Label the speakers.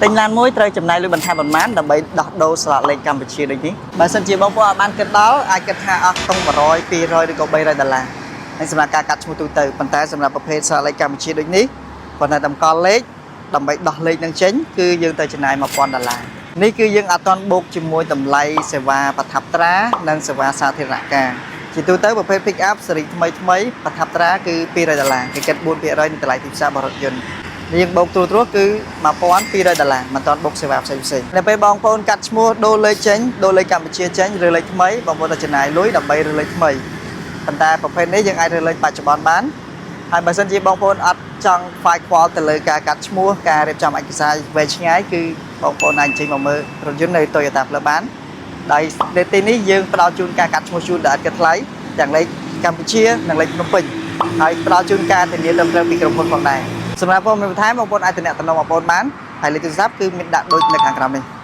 Speaker 1: ទិញឡានមួយត្រូវចំណាយលុយបន្ថែមប៉ុន្មានដើម្បីដោះដូរស្លាកលេខកម្ពុជាដូចនេះបើសិនជាបងប្អូនអត់បានគិតដល់អាចគិតថាអស់តុង100 200ឬក៏300ដុល្លារហើយសម្រាប់ការកាត់ឈ្មោះទូទៅប៉ុន្តែសម្រាប់ប្រភេទស្លាកលេខកម្ពុជាដូចនេះគាត់តែតម្កល់លេខដើម្បីដោះលេខនឹងចេញគឺយើងត្រូវចំណាយ1000ដុល្លារនេះគឺយើងអត់ទាន់បូកជាមួយតម្លៃសេវាប្រថាប់ត្រានិងសេវាសាធារណការជាទូទៅប្រភេទ pick up ស៊េរីថ្មីថ្មីប្រថាប់ត្រាគឺ200ដុល្លារគេគិត4%នៃតម្លៃទីផ្សាររបស់រថយន្ត យើងបូកត្រួសត្រាសគឺ1200ដុល្លារមិនទាន់បូកសេវាផ្សេងផ្សេងនៅពេលបងប្អូនកាត់ឈ្មោះដូរលេខចេញដូរលេខកម្ពុជាចេញឬលេខថ្មីបងប្អូនត្រូវចំណាយលុយដើម្បីរើលេខថ្មីប៉ុន្តែប្រភេទនេះយើងអាចរើលេខបច្ចុប្បន្នបានហើយបើសិនជាបងប្អូនអត់ចង់ខ្វាយខ្វល់ទៅលើការកាត់ឈ្មោះការរៀបចំឯកសារវែងឆ្ងាយគឺបងប្អូនអាចអញ្ជើញមកមើលរថយន្តនៅ Toyota Plus បានដោយនៅទីនេះយើងផ្ដល់ជូនការកាត់ឈ្មោះជូនដោយឥតគិតថ្លៃទាំងលេខកម្ពុជានិងលេខភ្នំពេញហើយផ្ដល់ជូនការធានាត្រឹមត្រូវពីក្រុមហ៊ុនផងដែរសម្រាប់ព័ត៌មានបន្ថែមបងប្អូនអាចទំនាក់ទំនងបងប្អូនបានហើយលេខទូរស័ព្ទគឺមានដាក់ដូចនៅខាងក្រោមនេះ។